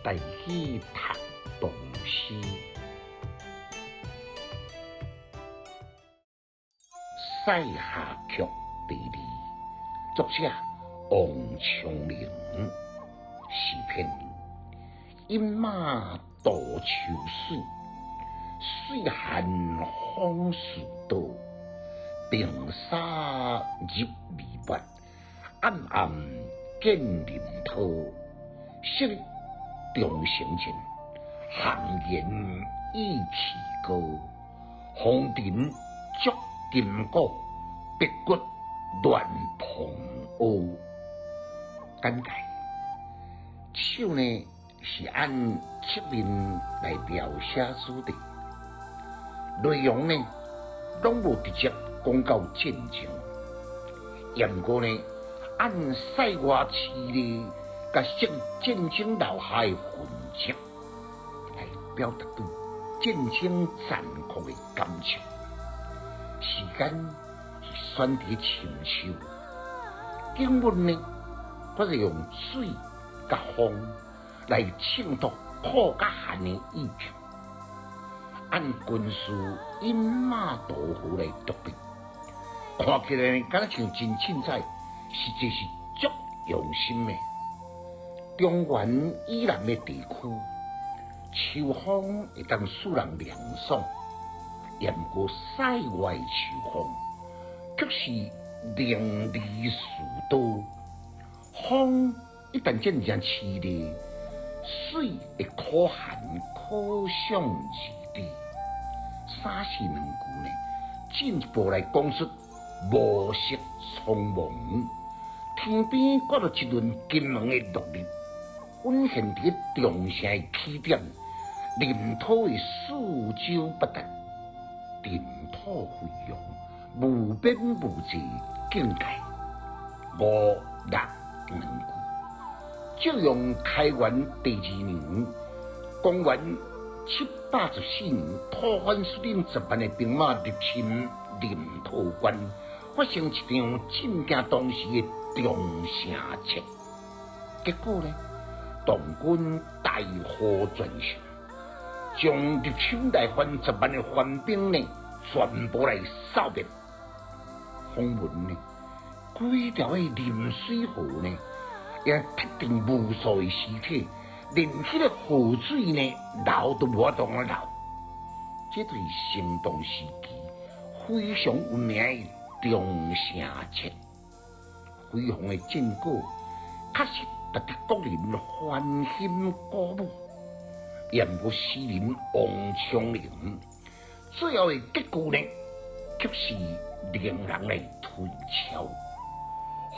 台語讀唐詩。塞下曲第二，作者王昌齡。詩篇：飲馬渡秋水，歲寒風似刀。平沙入未八，暗暗見林濤。昔日長城陣，含言意氣高。紅塵足金鼓，白骨亂蓬甌。簡介：手呢是按側面來描寫主題，內容呢攏無直接講到戰爭，毋過呢按塞外淒厲佮昔日戰爭留下的痕跡來表達對戰爭殘酷的感受。時間是選佇深秋，景物呢，卻是用水佮風來襯托苦佮寒的意境。按軍事飲馬渡河來讀筆，看起來敢若像真凊彩，實際是足用心的。中原以南的地區，秋風會當使人涼爽，毋過塞外的秋風卻是凌厲似刀。風一旦真正淒厲，水的苦寒可想而知。三四兩句呢，進一步來講述暮色蒼茫，天邊掛著一輪金黃的落日，隱現佇長城的起點，臨洮的四周八達，塵土飛揚，無邊無際境界。五六兩句，借用開元第二年，公元714年，吐蕃率領10萬的兵馬入侵臨洮關，發生一場震驚當時的長城戰。結果呢，唐軍大獲全勝，將入侵來犯10萬的蕃兵呢，全部來掃滅。風聞呢，規條的臨水河呢，也鐵定無數的屍體，連彼個河水呢流都無法度流。這就是盛唐時期非常有名的長城戰，輝煌的戰果確實值得國人歡欣鼓舞。毋過詩人王昌齡最後的結局呢，卻是令人來推敲。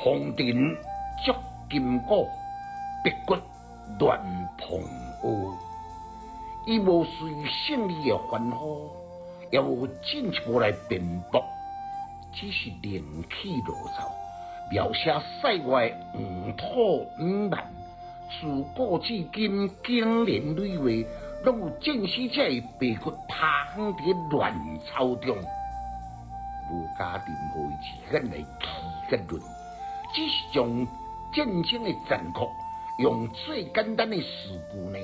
紅塵足金鼓，白骨亂蓬甌。伊無隨勝利的歡呼，也無進一步來辯駁，只是另起爐灶，描寫塞外黃土五萬，自古至今經年累月，攏有戰死者的白骨趴放佇亂草中，無加任何的字眼來期結論，只是將戰爭的殘酷用最簡單的詞句呢，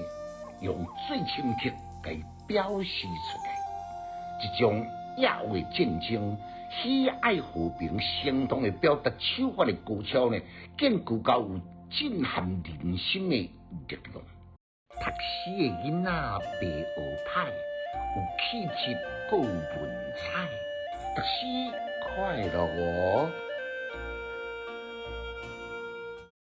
用最深刻來表示出來。這種抑鬱戰爭、喜愛和平、生動的表達手法的高超呢，更具夠有震撼人心的力量。讀書的囡仔袂學歹，有氣質閣有文采，讀書快樂哦。